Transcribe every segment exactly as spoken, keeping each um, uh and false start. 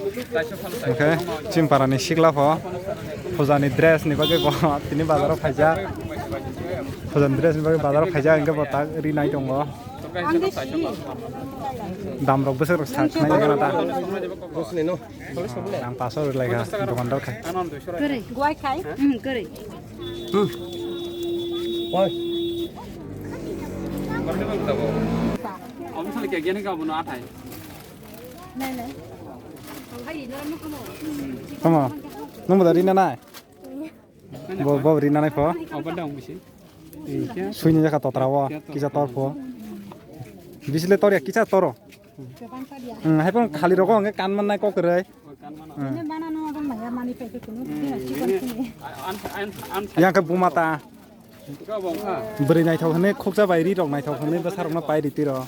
Oke, Chimparani sikla pho. Pujani dress ni bagwi bo tini bazaro phaijak. Pujani dress ni bagwi bazaro phaijak, hingke bo tak ri nai tongo. Dam rok bwswk rok sak nai gana ta. Ang paso rwlai kha, dukandar khai. Kwrwi. Guai khai? Hmm, kwrwi. Tamo, nwng bo da ri na nai? Bo, bo ri na nai pho? Suini jakha totra o, kisa tor pho. Bisle tor ya, kisa toro. Hmm, hai pon khali rogo hwnge kan man nai kok kwrwi. Hmm. Yang khe buma ta. Bwrwi naithok hwnwi khukcha bai ri rok naithok hwnwi bwsa rokno pai ri tiro.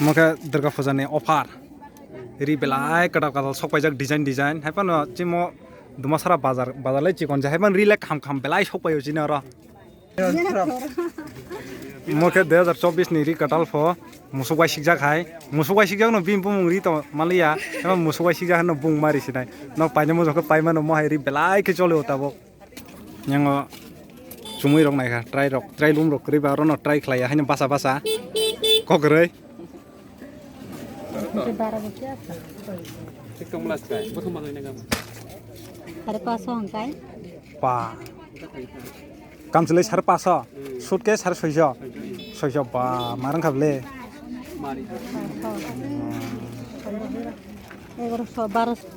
Omo khe Durga Puja ni offer. Ri belai kwtal kwtal sok paijak design design. Hai phano chimo Dumasara bazar, bazar lai chikon je hai phano ri le kham kham belai sok paio chini oro. Omo khe dui hazar chobbish ni ri kwtal pho musuk bai sikjak hai. Musuk bai sikjak no bini bumung ri to maliya. Ema musuk bai sikjak no bung mari sinai. No paina mo jokhe paimano mo hai ri belai khe choli o tabuk. Yango chumui rok naikha, try rok, try lum rok kwrwi ba orono try khlaiya haino basa basa kok kwrwi. Sare paso hwnkhe? Pa. Kamchwlwi sare paso, suitcase sare soiso. Soiso ba, marang kha bwle. Egaroso, baroso.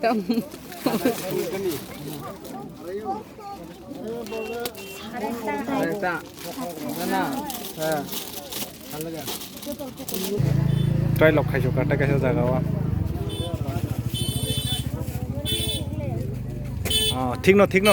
Try lok khai suka, tei kaisa jaga o. Ah, thik no, thik no.